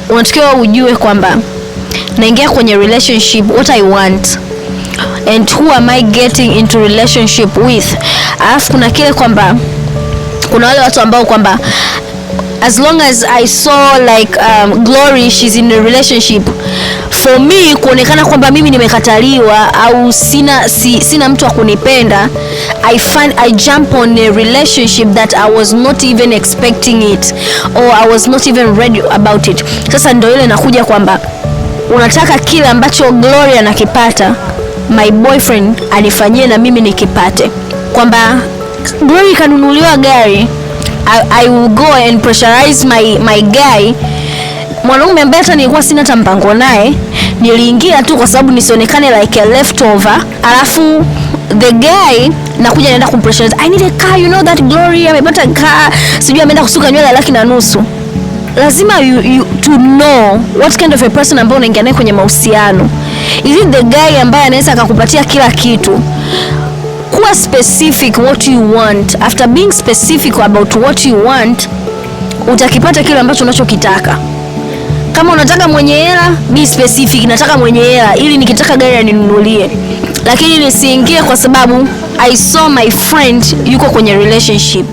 Unatakiwa ujue kwamba naingia kwenye relationship, what I want and who am I getting into relationship with. Alafu kuna kile kwamba kuna wale watu ambao kwamba as long as I saw like Glory, she's in a relationship, for me kuonekana kwamba mimi nimekataliwa au sina mtu wa kunipenda, I jump on a relationship that I was not even expecting it or I was not even ready about it. Sasa ndio ile nakuja kwamba unataka kile ambacho Glory anakipata, my boyfriend anifanyie na mimi nikipate. Kwamba Glory kanunuliwa gari, I will go and pressurize my guy, mwanaume ambaye hata nilikuwa sina hata mpango naye, niliingia tu kwa sababu nisionekane like a leftover. Alafu the guy nakuja naenda kumpressurize, "I need a car, you know that Glory amepata car, sijui ameenda kusuka nywele 150." Lazima you to know what kind of a person ambaye unaingia naye kwenye mahusiano. Is it the guy ambaye anaweza akakupatia kila kitu? Kuwa specific what you want. After being specific about what you want, utakipata kile ambacho unachokitaka. Kama unataka mwenye hela, be specific, nataka mwenye hela ili nikitaka gari aninunulie, lakini nisiingie kwa sababu I saw my friend yuko kwenye relationship.